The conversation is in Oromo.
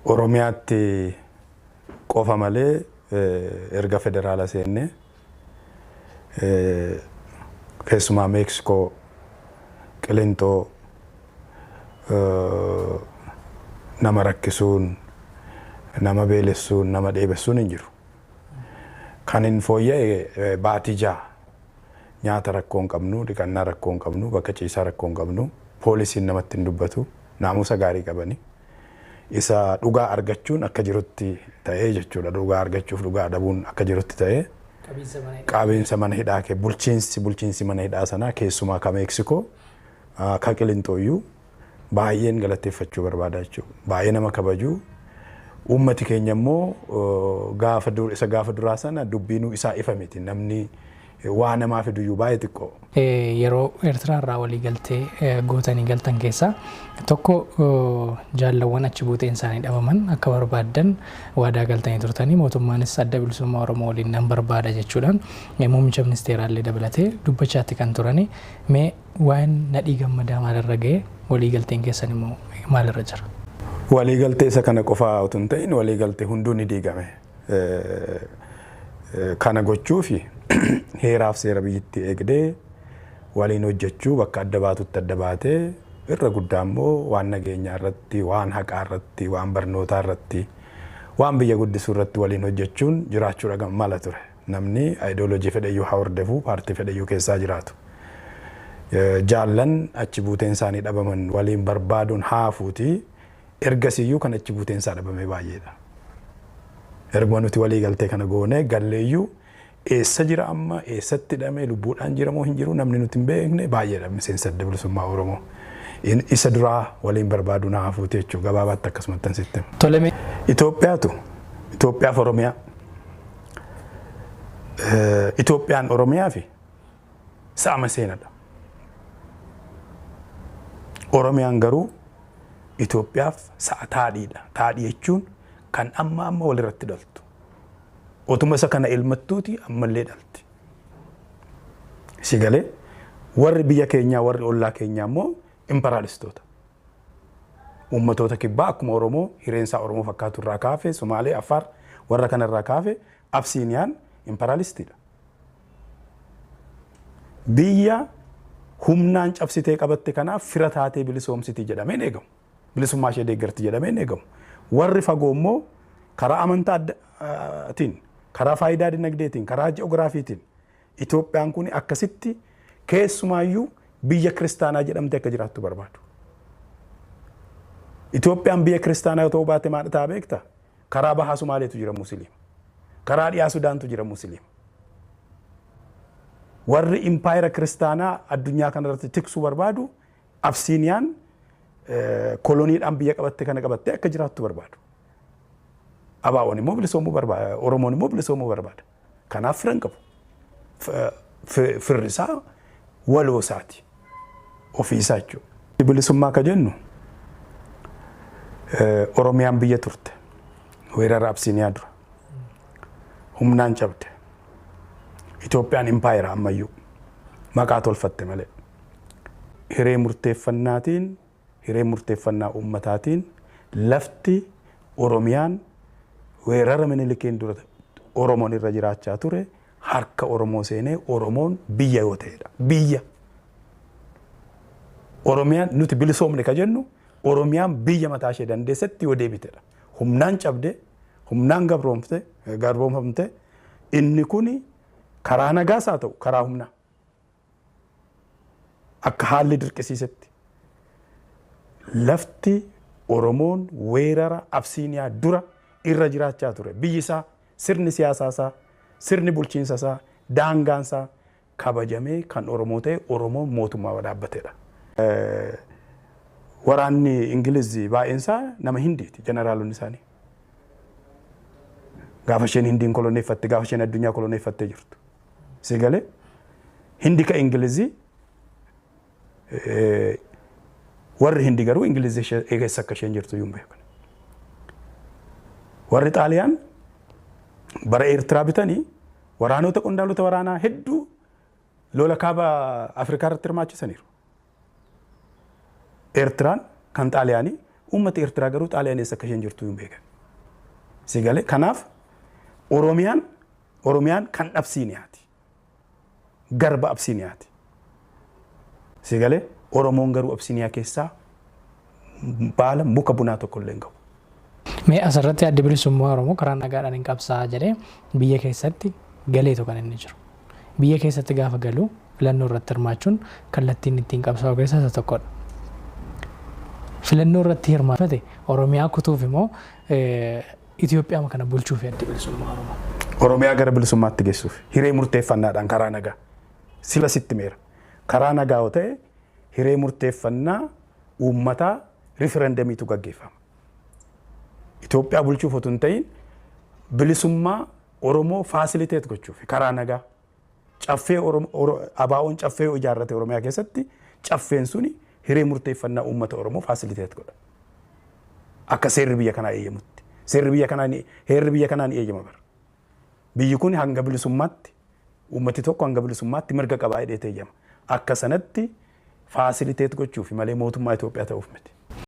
Oromiyaatti qofa malee erga federaala seennee keessumaa Meeksikoo, Qilinxoo nama rakkisuun, nama beelessuun, nama dheebessuun hin jiru. Kan hin fooyya'e baatii 6 nyaata rakkoo hin qabnu, dhiqannaa rakkoo hin qabnu, bakka ciisaa rakkoo hin qabnu, poolisiin namatti hin dubbatu, naamusa gaarii qabani. Isa dhugaa argachuun akka jirutti ta'ee jechuudha. Dhugaa argachuuf dhugaa dhabuun akka jirutti ta'ee. Qabiinsa mana hidhaa kee bulchiinsi mana hidhaa sanaa keessumaa ka Meeksikoo ka Qilinxooyyuu baay'een galateeffachuu barbaada jechuudha. Baay'ee nama kabaju. Uummati keenya immoo gaafa isa gaafa duraa sana dubbiinuu isaa ifa miti. Namni waa namaa fiduyyuu baay'ee xiqqoo. Yeroo Eertiraa irraa walii galtee gootanii galtan keessaa tokko jaallawwan achi buuteen isaanii dhabaman akka barbaaddan waadaa galtanii turtanii, mootummaanis Adda Bilisummaa Oromoo waliin nan barbaada jechuudhaan muummicha ministeeraallee dabalatee dubbachaatti kan turani. Mee waa'een Nadhii Gammadaa maalirra ga'e, walii galteen keessan immoo maalirra jira? Walii galtee isa kana qofaa otoo hin ta'in walii galtee hunduu ni diigame. Kana gochuufi heeraaf seera biyyattii eegdee waliin hojjechuu, bakka adda baatutti adda baatee, irra guddaa immoo waan nageenyaa irratti, waan haqaa irratti, waan barnootaa irratti, waan biyya guddisuu irratti waliin hojjechuun jiraachuudha mala ture. Namni ayidooloojii fedhayyuu haa hordofu, paartii fedhayyuu keessaa jiraatu. Jaallan achi buuteen isaanii dhabaman waliin barbaaduun haafuuti, ergasiyyuu kan achi buuteen isaa dhabame baay'eedha. Erguma nuti walii galtee kana goonee galleeyyuu eessa jira amma, eessatti hidhame, lubbuudhaan jira moo hin jiru namni nuti hin beekne baay'eedha miseensa Adda Bilisummaa Oromoo. Isa duraa waliin barbaaduun haafuuti jechuudha, gabaabaatti akkasumatti sitti. Tole. Itoophiyaatu Itoophiyaaf Oromiyaa. Itoophiyaan Oromiyaa fi sa'a seenadha. Oromiyaan garuu Itoophiyaaf sa'a taadhiidha. Taadhii jechuun kan amma amma walirratti dhaltu. Otuma isa kana ilmattuuti ammallee dhalti. Si galee, warri biyya keenyaa, warri ollaa keenyaa immoo imperaalistoota. Uummatoota kibbaa akkuma Oromoo hireensaa Oromoo fakkaatu irraa kaafe, Sumaalee, Affaar warra kanarraa kaafe, Absiiniyaan imperaalistiidha. Biyya humnaan cabsitee qabatte kanaaf fira taatee bilisoomsitii jedhameen eegamu. Bilisummaa ishee deeggarti jedhameen eegamu. Warri fagoo immoo karaa amantaa addaatiin, karaa faayidaa dinagdeetiin, karaa ji'oogiraafiitiin Itoophiyaan kun akkasitti keessumaayyuu biyya kiristaanaa jedhamte akka jiraattu barbaadu. Itoophiyaan biyya kiristaanaa yoo ta'uu baate maal ta'a beektaa? Karaa bahaa Sumaaleetu jira Musliima. Karaa dhiyaa Sudaantu jira Musliima. Warri impaayera kiristaanaa addunyaa kanarratti tiksuu barbaadu Absiiniyaan koloniidhaan biyya qabatte kana qabattee akka jiraattu barbaadu. Abaa'oon immoo bilisoomuu barbaada. Oromoon immoo bilisoomuu barbaada. Kanaaf fira hin qabu. Firri isaa waloo isaati. Ofii isaa jechuudha. Bilisummaa ka jennu Oromiyaan biyya turte. Weerara Absiiniyaa dura. Humnaan cabde. Itoophiyaan impaayera ammayyuu. Maqaa tolfatte malee. Hiree murteeffannaatiin, hiree murteeffannaa uummataatiin lafti Oromiyaan weerara Minilikiin dura Oromoon irra jiraachaa ture harka Oromoo seenee Oromoon biyya yoo ta'edha. Biyya. Oromiyaan nuti bilisoomne ka jennu Oromiyaan biyya mataa ishee dandeessetti yoo deebitedha. Humnaan cabde, humnaan gabroomfte, garboomfamte, inni kuni karaa nagaas haa ta'u karaa humnaa. Akka haalli dirqisiisetti. Lafti Oromoon weerara Absiiniyaa dura irra jiraachaa ture. Biyyi isaa, sirni siyaasaa isaa, sirni bulchiinsa isaa, daangaan isaa kabajamee kan Oromoo ta'e Oromoon mootummaa dhaabbatedha. Waraanni Ingiliz baay'een isaa nama Hindiiti, jeneraalonni isaanii. Gaafa isheen Hindiin koloneeffatte, gaafa isheen addunyaa koloneeffattee jirtu. Si galee, Hindi ka Ingilizii, warri Hindi garuu Ingilizii keessa akka isheen jirtu iyyuu hin beekan. Warri Xaaliyaan bara Eertiraa bitanii waraanota qondaalota waraanaa hedduu lola kaaba Afrikaa irratti hirmaachisaniiru. Eertiraan kan Xaaliyaanii Uummati Eertiraa garuu Xaaliyaan eessa akka isheen jirtu hin beekan. Si galee kanaaf Oromiyaan kan Absiiniyaati. Garba Absiiniyaati. Si galee Oromoon garuu Absiiniyaa keessaa baala muka bunaa tokko illee hin qabu. Mee asirratti Adda Bilisummaa Oromoo karaa nagaadhaan hin qabsaa'a jedhee biyya keessatti galeetu kan inni jiru. Biyya keessatti gaafa galu filannoo irratti hirmaachuun kallattiin ittiin qabsaa'u keessaa isa tokkodha. Filannoo irratti hirmaate Oromiyaa kutuuf immoo Itoophiyaa kana bulchuuf Adda Bilisummaa Oromoo? Oromiyaa gara bilisummaatti geessuuf hiree murteeffannaadhaan karaa nagaa sila sitti meera. Karaa nagaa yoo ta'e hiree murteeffannaa uummataa riferendemiitu gaggeeffama. Itoophiyaa bulchuuf otoo hin ta'in bilisummaa Oromoo facilitate gochuuf karaa nagaa. Caffee ABO'n caffee yoo ijaarrate Oromiyaa keessatti, caffeen suni hiree murteeffannaa uummata Oromoo facilitate godha. Akka seerri biyya kanaa eeyyamutti. Seerri biyya kanaa heerri biyya kanaa ni eeyyama bara. Biyyi kun hanga bilisummaatti, uummati tokko hanga bilisummaatti mirga qabaa jedhee eeyyama. Akka sanatti facilitate gochuuf malee mootummaa Itoophiyaa ta'uuf miti.